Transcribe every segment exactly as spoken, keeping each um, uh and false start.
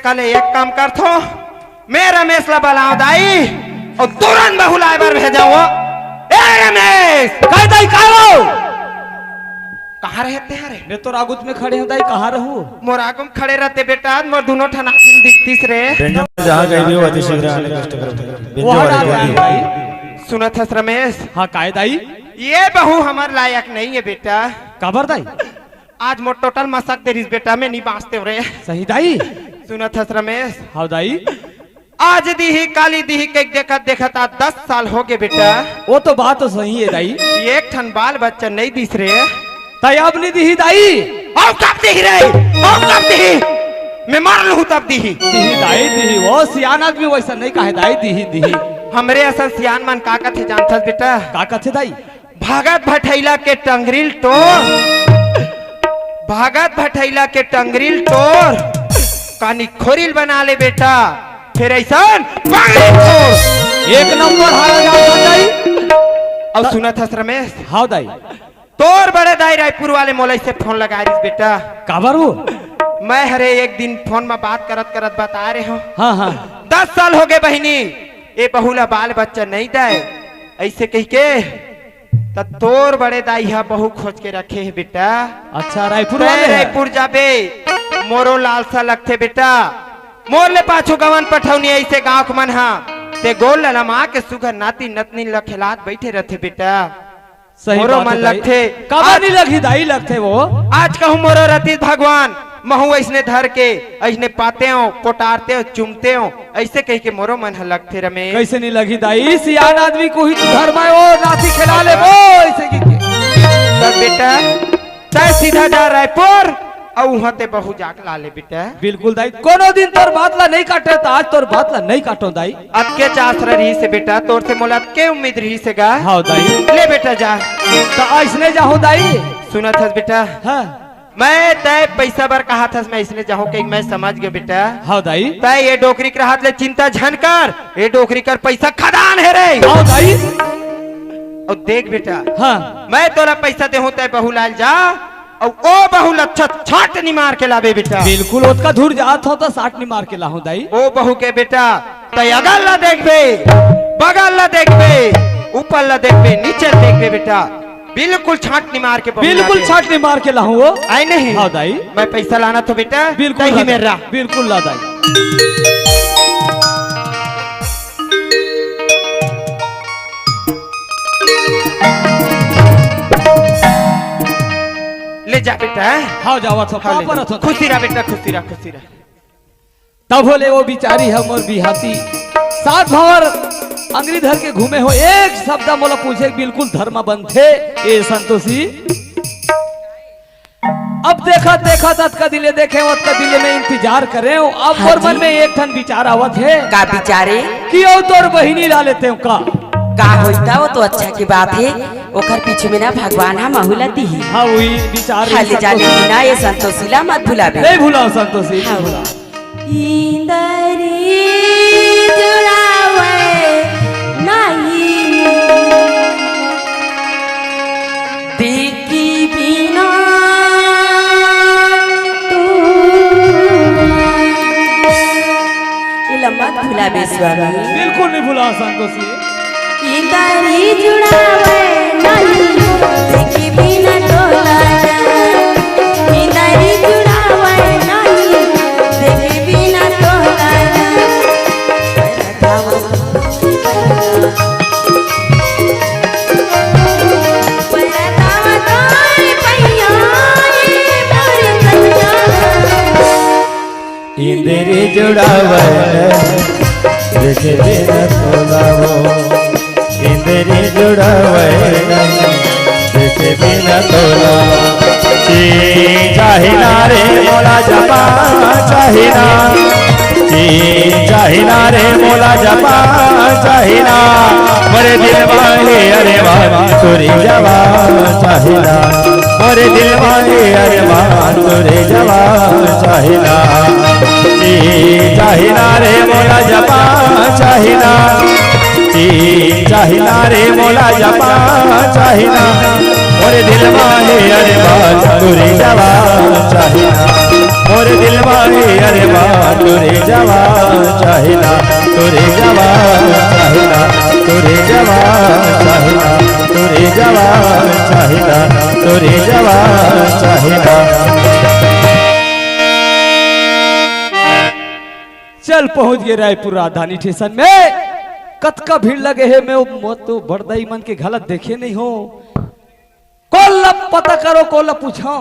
कल एक काम करथो, मैं रमेश ला बलाओ दाई, अउ तुरंत बहू लाए बर भेजो। ए रमेश! काय दाई, काय हो? कहाँ रहे ते हरे? मैं तो आगुच में खड़े हूँ दाई, कहाँ रहूँ? मोर आगू में खड़े रहते बेटा, आज मोर दोनों ठन आँखी दिखतीस रे। व्यंजन जहाँ कहीं भी हो, अति शीघ्र आने कष्ट करो। व्यंजन वो वाले हटा को दिए। दाई। सुनत हस रमेश? हाँ, काय दाई? ये बहू हमर लायक नहीं है बेटा। काबर दाई? आज मोर टोटल मसक दे रिस बेटा, मैं नहीं बाँचते रे। सही दाई? सुनत हस रमेश? हाँ दाई। आज दीही, काली दीही, के देखत देखत आज दस साल हो गए बेटा। वो तो बात तो सही है दाई। एक ठन बाल बच्चा नहीं दिस रे। ताई अब नहीं दीही दाई। अउ कब दीही रे? अउ कब दीही? मैं मर लूँ तब दीही। दीही दाई, दीही। वो सियान आदमी वैसा नहीं कहे दाई, दीही, दीही। हमरे असन सियान मन का कथे जानथस बेटा? का कथे दाई? भागत भठैला के टंगरिल टोर, भागत भठैला के टंगरिल टोर, कानी खोरिल बना ले बेटा, फिर ऐसन पानी छोड़। एक नंबर हारा जा दाई। अउ सुनत हस रमेश? हाँ दाई। तोर बड़े दाई रायपुर वाले मोला ऐसे फोन लगा रिस बेटा। काबर हो? मैं हरे एक दिन फोन में बात करत करत बता रहे हूँ। हाँ, हाँ। दस साल हो गए बहिनी, ए बहू ला बाल बच्चा नहीं दे, ऐसे कह के त तोर बड़े दाई ह बहू खोज के रखे हे बेटा। अच्छा, रायपुर तैं वाले ह? रायपुर जाबे, मोरो लालसा लगथे बेटा। मोर ले पाछू गवन पठौनी ऐसे गाँव के मन ह। ते गोल ललमा के सुघर नाती नतनी ल खेलात बैठे रथे बेटा। सही मोरो बात मन हे दाई। लगथे। काबर आज नहीं लगही दाई, लगथे वो। आज कहूँ मोरो रतीश भगवान महू अइसने धर के, अइसने पातेंव, पोटारतेंव, चुमतेंव, अइसे कहि के मोरो मन ह लगथे रमेश। कइसे नी लगही दाई, सियान आदमी कोही तो घर में ओ नाती खेला लेबो, अइसे कहि के। तब बेटा, तैं सीधा जा रायपुर, अउ उहाँ ते बहू जाके ला ले बेटा। बिल्कुल दाई, कोनो दिन तोर बात ला नहीं काटे, त आज तोर बात ला नहीं काटों दाई। अतके आस रहिस हे बेटा, तोर से मोला अतके उम्मीद रहिस हे गा। हाँ दाई। ले बेटा जा। त अइसने जाहूँ दाई। सुनत हस बेटा? हाँ। मैं तैं पैसा बर कहत हस, मैं अइसने जाहूँ कहिके मैं समझ गेंव बेटा। हाँ दाई। तैं ए डोकरी के रहत ले चिंता झन कर, ए डोकरी कर पैसा खदान हे रे। हाँ दाई। अउ देख बेटा, हाँ। मैं तोला पैसा देहूँ, तैं बहू लाय ल जा, अउ ओ बहू ल अच्छा छाटनी मार के लाबे बेटा। बिल्कुल, ओतका दूर जात हों त छाटनी मार के लाहूँ दाई। ओ बहू के बेटा, तैं अगल ला देखबे, बगल ला देखबे, ऊपर ला देखबे, नीचे ला देखबे बेटा, बिल्कुल छाटनी मार के बहू बिल्कुल लाबे। छाटनी मार के लाहूँ वो। आय नहीं? हाँ दाई। मैं पैसा लानत हों बेटा, बिल्कुल तैं ही ला मेर दाई। रह। बिल्कुल ला दाई। ले जा बेटा। हाँ, जावत हों, हाँ, ले जा। परत हों। खुशी रह बेटा, खुशी रह, खुशी रह। तभो ले ओ बिचारी ह मोर बिहाती, सात भंवर अंगरी धर के घूमे हों, एक शब्द मोला पूछे, बिल्कुल धर्म बनथे ए संतोषी। अब देखत देखत अतका दिन ले देखेंव, अतका दिन ले मैं इंतजार करेंव। अब हाँ मोर मन जी। में एक ठन बिचार आवत हे। का बिचार ए? कि ओ तोर बहिनी ला लेतेंव का? का होइस त, ओ तो अच्छा के बात हे। ओकर पीछू में ना भगवान ह महू ला दिही। हाँ, वही बिचार हाँ, ले जा, संतोषी। लेकिन ना ए संतोषी ला मत भुलाबे। नहीं भुलाओं संतोषी, नहीं हाँ। भुलाओं। इंदरी जुड़ावे नहीं, देखी बिना तू। ये लम्बा भुलाबे स्वामी। बिल्कुल नहीं भुलाओं संतोषी। इंदरी जुड़ावे नहीं, देखे बिना तोला ना। इंदरी जुड़ावे नहीं, देखे बिना तोला ना। परतावा तोर पैया रे मोर सैया। इंदरी जुड़ावे, देखे बिना तोला वो। इंदरी जुड़ावे, देखे बिना तोला। जी चाहिना रे मोला जपा चाहिना। जी चाहिना रे मोला जपा चाहिना। मोरे दिल वाले अरे वाह, तुरी जवा चाहिना। मोरे दिल वाले अरे वाह, तुरी जवा चाहिना। जी चाहिना रे मोला जपा चाहिना। जी चाहिना रे मोला जपा चाहिना। मोरे दिल वाले अरे वाह, तुरी जवा चाहिना। मोरे दिल वाले अरे वाह, तोरे जवान चाहिला, तोरे जवान चाहिला, तोरे जवान चाहिला, तोरे जवान चाहिला, तोरे जवान चाहिला। चल पहुंच गे रायपुर राजधानी स्टेशन में। कतका भीड़ लगे हे, मैं वो मत तो बड़दई मन के घलत देखे नहीं हो। कोन ल पता करो, कोन ल पूछो,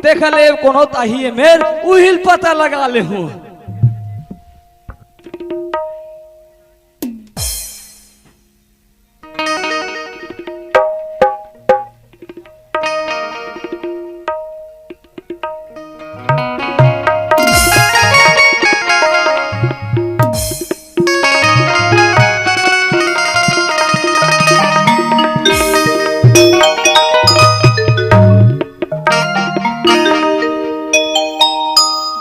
तेखर ले कोनो ताही ए मेर, उहिल पता लगा ले हूँ।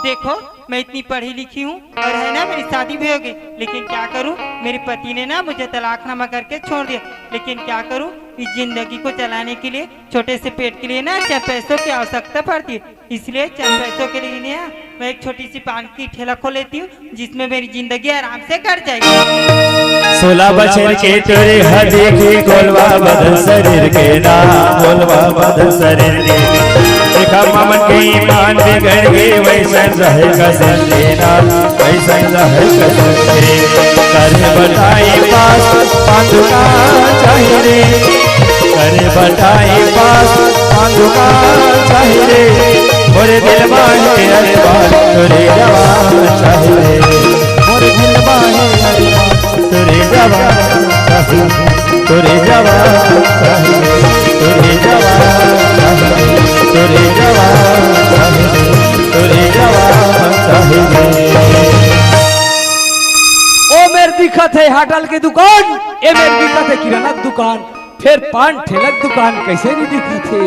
देखो, मैं इतनी पढ़ी लिखी हूँ और है ना, मेरी शादी भी हो गई, लेकिन क्या करूँ, मेरे पति ने ना मुझे तलाकनामा करके छोड़ दिया। लेकिन क्या करूँ, इस जिंदगी को चलाने के लिए, छोटे से पेट के लिए ना चार पैसों की आवश्यकता पड़ती है, इसलिए चार पैसों के लिए ना मैं एक छोटी सी पान की ठेला खोल लेती हूँ, जिसमें मेरी जिंदगी आराम से कट जाएगी। सोलह बछर के तोरे हदी की कोलवा बदन शरीर के ना, कोलवा बदन शरीर के। देखा मामन के ईमान बिगड़ गए, वैसन रहे कसम के ना, वैसन रहे कसम के। कर बताई पास पान दुकान चाहिए रे, कर बताई पास पान दुकान चाहिए रे। मोरे दिल माहे अरे बात तोरे जवान चाहिए रे। मोरे दिल माहे अरे बात तोरे जवान चाहिए, तोरे जवान चाहिए, तोरे जवान चाहिए, तोरे जवान चाहिए, तोरे जवान चाहिए। ओ मेर दिखत हे होटल के दुकान, ए मेर दिखत हे किराना के दुकान, फेर पान ठेला के दुकान कैसे नहीं दिखत हे?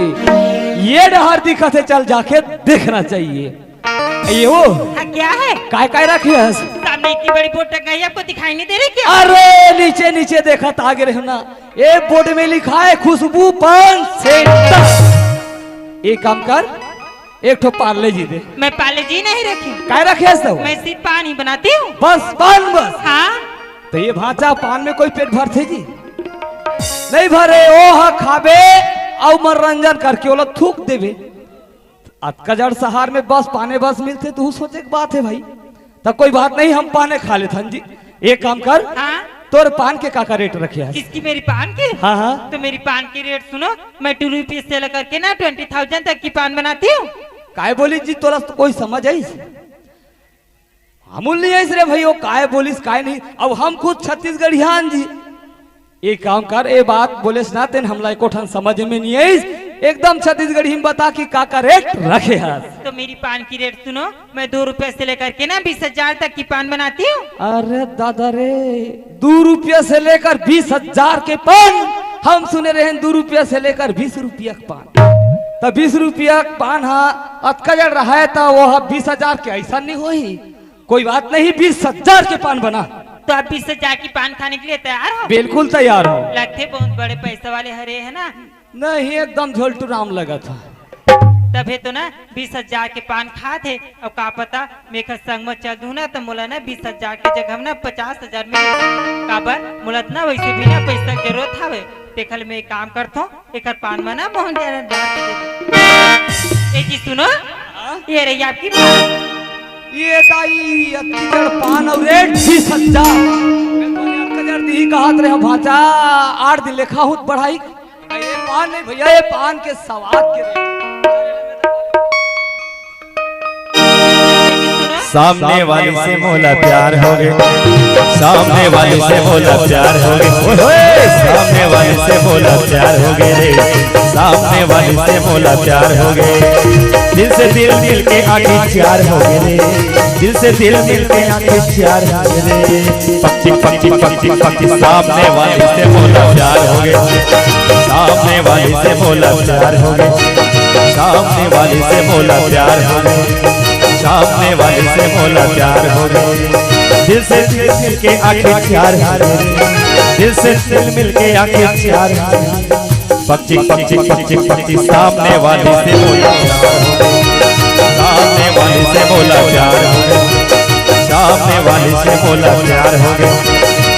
ये डहर दिखत हे, चल जाके देखना चाहिए। ये वो हाँ, क्या है? काय काय रखे हस? सामने इतनी बड़ी बोर्ड टंगाई, आपको दिखाई नहीं दे रही क्या? अरे नीचे नीचे देखा था आगे रहना, ये बोर्ड में लिखा है खुशबू पान सेंटर। एक काम कर, एक ठो पार्ले जी दे। मैं पार्ले जी नहीं रखी। काय रखे हस तो? मैं सिर्फ पान ही बनाती हूँ। बस पान बस? हाँ। तो ये भांचा पान में कोई पेट भरथे जी? नहीं भरे, ओ हा खाबे अउ मनोरंजन करके ओला थूक देबे। अतका जड़ शहर में बस पाने बस मिलथे, तू सोचे के बात है भाई। तब कोई बात नहीं, हम पाने खा लेथन जी। एक काम कर, हाँ? तोर पान के का का रेट रखे है? किसकी, मेरी पान की? हाँ, हाँ। तो मेरी पान की रेट सुनो, मैं टू रुपीज से लेकर के ना ट्वेंटी थाउजेंड तक की पान बनाती हूँ। काय बोली जी, तोला तो कोई समझ आइस? हमू ल नहीं आइस रे भई, वो काय बोलिस काय नहीं। अब हम खुद छत्तीसगढ़ियान जी। एक काम कर, ए बात बोलेस ना तेन हमला एको ठन समझ में नहीं आइस। एकदम छत्तीसगढ़ी में बता कि का का रेट रखे हस। तो मेरी पान की रेट सुनो, मैं दो रुपया से लेकर के ना बीस हजार तक की पान बनाती हूँ। अरे दादा रे, दो रुपया से लेकर बीस हजार के पान? हम सुने रहे दो रुपया से लेकर बीस रुपया के पान। त बीस रुपया के पान हा अतका जड़ रहा है त वो हा बीस हजार के ऐसा नहीं होही। कोई बात नहीं, बीस हजार के पान बना। तो आप बीस हजार की पान खाने के लिए तैयार हो? बिल्कुल तैयार हो। लगथे बहुत बड़े पैसे वाले हरे है ना? नहीं, एकदम झोलटू राम लगत है। तभे तो ना बीस हजार के पान खात हे। अब का पता, मैं एकर संग में चल दूं ना, तो मोला ना बीस हजार के जगह में ना पचास हजार मिले। काबर, मोला तो ना वैसे भी ना पैसा के जरूरत हवे। तेखर ले मैं एक काम करथों, एकर पान में ना मोहन के डाल के दे दे। ए जी सुनो, हाँ? ये रही आपकी पान। ये दाई, अतकी जड़ पान अउ रेट बीस हजार। मैं तो अतका जड़ दिही कहत रहे भांचा, आठ दिन ले खाहूं त बढ़ाही। ये पान नहीं भैया, ये पान के सवाद के रेट। सामने वाली से मोला प्यार हो गे, सामने वाली से मोला प्यार हो गे, ओए होए, सामने वाली से मोला प्यार हो गे रे, सामने वाली से मोला प्यार हो गे। दिल से दिल मिलके आखिर चार हो गे रे, दिल से दिल मिलके आखिर चार हो गे रे। पक्षी पक्षी पक्षी पक्षी, सामने वाली से मोला प्यार हो गे, सामने वाली से मोला प्यार हो गे, सामने वाली से मोला प्यार हो गे, सामने वाली से मोला प्यार हो गे। दिल से दिल मिलके आखिर चार हो गे, दिल से दिल मिलके आखिर चार हो गे। पक्षी पक्षी पक्षी पक्षी, सामने वाली से मोला प्यार हो गे, सामने वाली से मोला प्यार हो गे, वाली से मोला प्यार हो गए,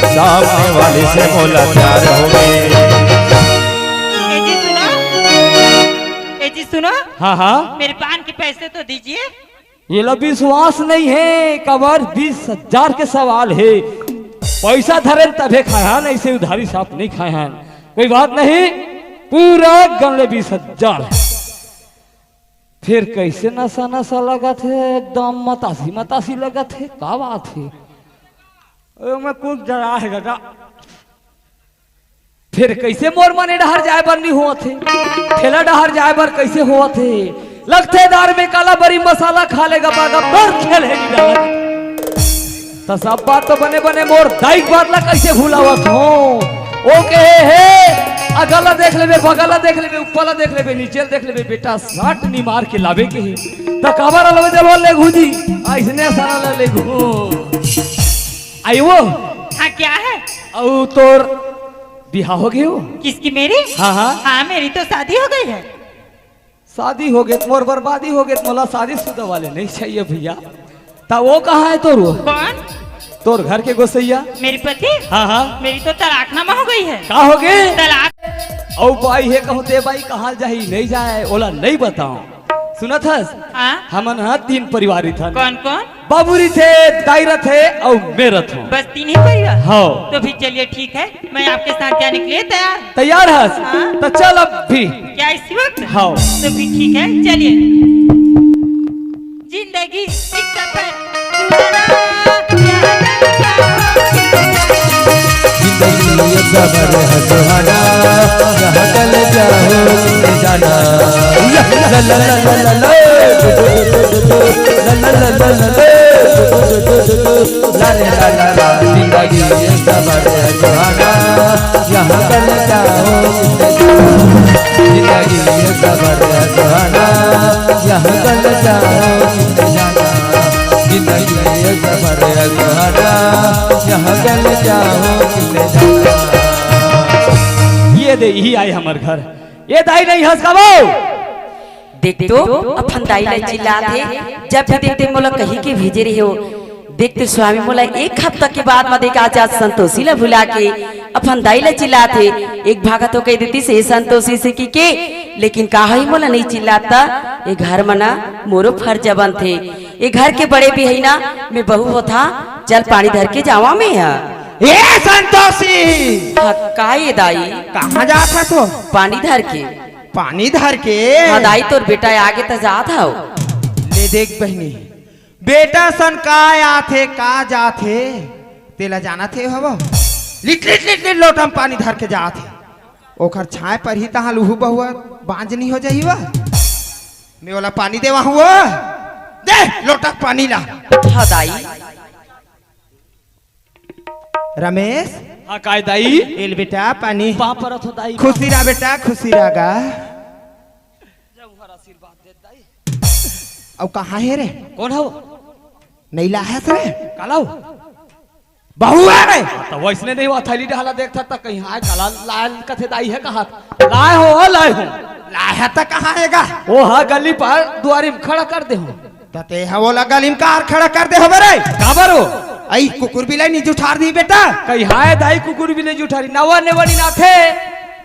सामने वाली से मोला प्यार हो गए। ए जी सुनो, ए जी सुनो, हाँ, हाँ। मेरे पान के पैसे तो दीजिए। ये ला विश्वास नहीं है, काबर बीस हजार के सवाल है। पैसा धरे तभे खाए हन, ऐसे उधारी साथ नहीं खाए हन। कोई बात नहीं, पूरा गन ले बीस हजार। फिर कैसे नशा नशा लगत है, एकदम मतासी मतासी लगत है, का बात है? ओमे कुछ जरा है दादा। फिर कैसे मोर मन ए डहर जाए बर नहीं होवत हे? ठेला डहर जाए बर कैसे होवत हे? लगथे दार में काला बरी मसाला खा लेगा बागा, पर खेल हे नहीं डाला। त सब बात तो बने बने, मोर दाई के बात ला कैसे भुलावत हो? ओ कहे हे, अगला देख लेबे, बगला देख लेबे, ऊपरला देख लेबे, नीचेला देख लेबे, बेटा साट निमार के लाबे के हे। त काबर अलवे जलवा ले घूजी, अइसने सारा ला ले घू। आई वो? हाँ, क्या है? अउ तोर बिहाव हो गए हो? किसकी, मेरी? हाँ, हाँ। हाँ, मेरी तो शादी हो गई है। शादी हो गए, मोर बर्बादी हो गए, मोला शादीशुदा वाले नहीं चाहिए भैया। त वो कहाँ है तोर वो? कौन? तोर घर के गोसैया। मेरे पति? हाँ, हाँ। मेरी तो तलाकनामा हो गई है। का हो गए? तलाक। अउ बाई हे कहूँ ते बाई कहाँ जाही, नहीं जाए, ओला नहीं बताओ। सुनत हस? हाँ। हमन ह तीन परिवार रहिथन। कौन कौन? बाबू रहिथे, दाई रहिथे अउ मैं रहिथों। बस तीन ही परिवार? हाँ। तो फिर चलिए ठीक है, मैं आपके साथ जाने के लिए तैयार। तैयार हस? हाँ। त चल अब भी। क्या इसी वक्त? हाँ। तो फिर ठीक है, चलिए। जिंदगी एक सफर सुहाना, यहाँ कल जाओ। जिंदगी एक सफर है सुहाना, यहाँ कल जाओ जाना। ला ला ला ला ला ला। ला ला ला ला ला ला। ला रे ला ला ला। जिंदगी एक सफर है सुहाना, यहाँ कल जाओ। जिंदगी एक सफर है सुहाना, यहाँ कल जाओ जाना। जिंदगी एक सफर है सुहाना, यहाँ कल जाओ जाना। ये दे, यही आए हमर घर। ये दाई नहीं हंस का वो। देख तो, अपन दाई ला चिल्लात हे, जब भी देखते मोला कही के भेजे रहे हो। देख तो स्वामी मोला एक हफ्ता के बाद म देख आज, आज संतोषी ला भुला के अपन दाई ला चिल्लात हे। एक भागा तो कह देती से संतोषी से कि के, लेकिन का है मोला नहीं चिल्लाता, ये घर म ना मोरो फर्ज बनथे, ये घर के बड़े भी है ना, मैं बहू होथा, चल पानी धर के जावा मैं हा। ए संतोषी! हाँ, का ये दाई? कहाँ जात हस तो? पानी धर के। पानी धर के? हाँ दाई, तोर बेटा आगे त जात हव। ले देख बहिनी, बेटा सन का आथे, का जाथे, तेला जानत हे हव? लिट, लिट, लिट, लिट लोटा म पानी धर के जात हे। ओखर छाय परही तहाँ लुहू बहुआ बांझ नहीं हो जाही वा। मैं ओला पानी देवा हूँ वो। दे लोटा पानी ला। हाँ दाई। रमेश। हाँ, काय दाई? एल बेटा, पानी। पाँव परत हो दाई। खुशी रह बेटा, खुशी रह गा। जब हर आशीर्वाद दे दाई। अउ कहाँ हे रे? कौन हो? नहीं लाहस रे? काला हो? बहू हे रे। हाँ, तो वैसने नहीं हुआ, थैली डहला देखता त कहीं हाय काला लाल कथे दाई हे कहा। लाए हो, लाए हो। लाया त कहाँ हे गा? ओ हा गली पर दुआरी में खड़ा कर दे हो। त ते ह ओला गली म कार खड़ा कर दे हवे रे? काबर हो? अई कुकुर बिलाई नी जुठार दी बेटा। कही हाय दाई कुकुर बिलाई जुठारी। नवा नेवनी नाथे।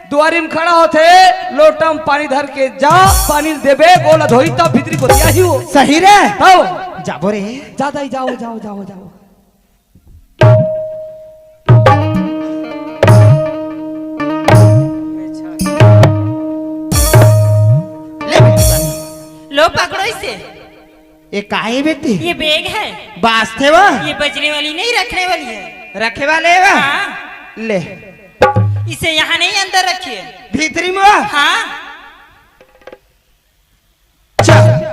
दुआरी म खड़ा होथे, लोटा म पानी धर के जा, पानी देबे, गोला धोई तब भीतरी गोतिया ही हो। सही रे। हो। जाबो रे। जा दाई, जाओ, जाओ, जाओ, जाओ। ले बेटी पानी। लो पकड़ो इसे। ये का हे बेटी? ये बैग है। बांचथे वो? ये बजने वाली नहीं, रखने वाली है। रखे वाले हे वो? हाँ। ले। इसे यहाँ नहीं, अंदर रखिए। भीतरी में वो? हाँ। चल।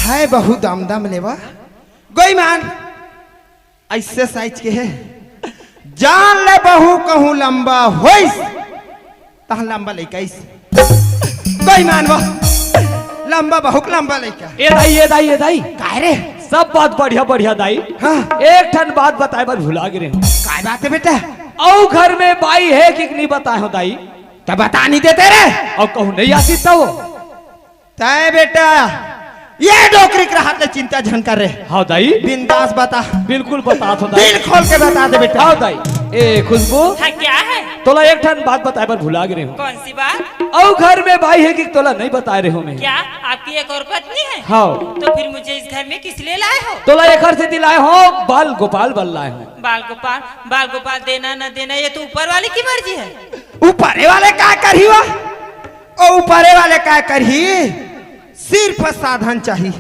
हाय, बहुत दम दम लेवा। गोईमान, ऐसे साइज के हे। जान ले बहू कहूँ लंबा होइस, तहाँ लंबा लइका आइस। गोईमान बा, लंबा बहू के लंबा लइका। ए दाई, ए दाई, ए दाई। काय रे? सब बात बढ़िया, बढ़िया दाई। हाँ। एक ठन बात बताए बर भुला गे रेहेंव। काय बात हे बेटा? अउ घर में बाई हे कि नहीं बताए हो दाई? त बता नहीं देते रे। अउ कहूँ नहीं आतिस त? तय बेटा, ये डोकरी के रहत ले चिंता झन कर रे। हाँ दाई। बिंदास बता। बिल्कुल बतात हो दाई। दिल खोल के बता दे बेटा। हाँ दाई। ए खुशबू। हाँ, क्या है? तोला एक ठन बात बताए बर भुला गे रेहेंव। कौन सी बात? अउ घर में बाई हे कि तोला नहीं बताए रेहेंव मैं। क्या आपकी एक और पत्नी है? हाँ। तो फिर मुझे इस घर में किस लिए लाए हो? तोला एखर सेती लाए हों, बाल गोपाल बर लाए हों। बाल गोपाल, बाल गोपाल देना न देना, ये तो ऊपर वाले की मर्जी है। ऊपरे वाले का करही वा? ओ ऊपरे वाले का करही? सिर्फ साधन चाही।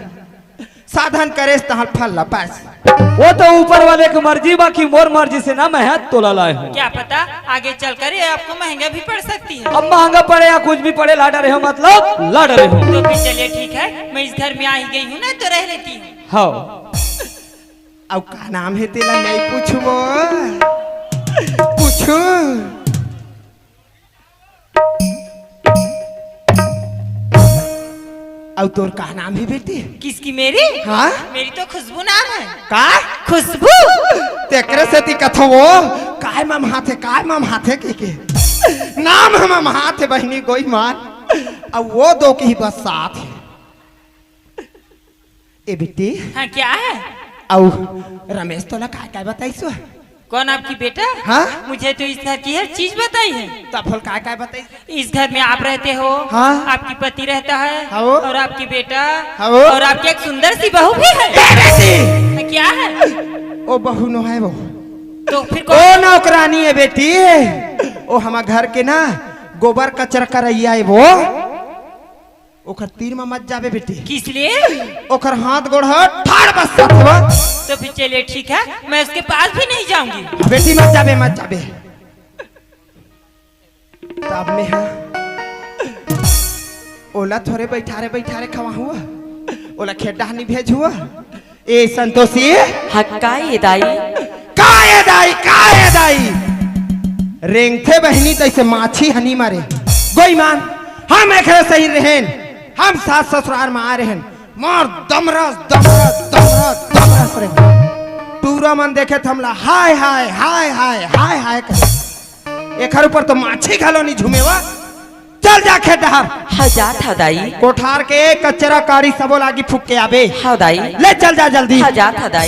साधन करेस तहाँ फल ला पास। वो तो ऊपर वाले की मर्जी, बाकी मोर मर्जी से ना मैं हा तोला लाए हों। क्या पता, आगे चलकर ये आपको महंगा भी पड़ सकती है। अब महंगा पड़े या कुछ भी पड़े, ला डरे हों, मतलब ला डरे हों। तो फिर चलिए ठीक है, मैं इस घर में आ ही गई हूँ ना, तो रह लेती हूँ। हाँ। अब का नाम हे तेला नहीं पूछबो, पूछू। अउ तोर का नाम हे बेटी? किसकी, मेरी? हाँ? मेरी तो खुशबू नाम है। का? खुशबू। तेकरे सेती कथों वो, काय ममहाथे, काय ममहाथे कहिके। नाम हे ममहाथे बहिनी गोई मार। अउ वो दो के ही बस साथ हे। ए बेटी। हाँ, क्या है? अउ रमेश तोला काय काय बताइस वो? कौन आपकी बेटा? हाँ? मुझे तो इस घर की हर चीज बताई है। त बोल काय काय बताइस? इस घर में आप रहते हो, हाँ। आपकी पति रहता है, हाँ। और आपकी बेटा, हाँ। और आपकी एक सुंदर सी बहू भी है। ए बेटी! हाँ, क्या है? ओ बहू नो हे वो। तो फिर ओ कौन? नौकरानी हे बेटी, ओ हमर घर के ना गोबर कचरा करइया हे वो। ओकर तीर म मत जाबे बेटी। किस लिए? ओकर हाथ गोड़ ह ठाड़ बस जाथे बा। तो फिर चलिए ठीक है, मैं उसके पास भी नहीं जाऊंगी। बेटी मत जाबे, मत जाबे। तब में हा ओला थोरे बइठारे बइठारे खवाहूँ, ओला खेत डहर नी भेजहूँ। ए संतोषी। हाँ, का ए दाई? का ए दाई, का ए दाई? रेंगथे बहिनी तइसे माछी ह नी मरे। गोईमान, हम एकरे सही रहेन, हम सास ससुरार म आय रहेन, मार दमरस, दमरस, दमरस, दमरस रे। टूरा मन देखे त हमला हाय, हाय, हाय, हाय, हाय, हाय करे। एखर ऊपर तो माछी घलो नी झूमे वा। चल जा खेत डहर। हाँ, जात हँव दाई। कोठार के कचरा काड़ी सबो ला आगी फूँक के आबे। हाँ दाई। ले चल जा जल्दी। हाँ, जात हँव दाई।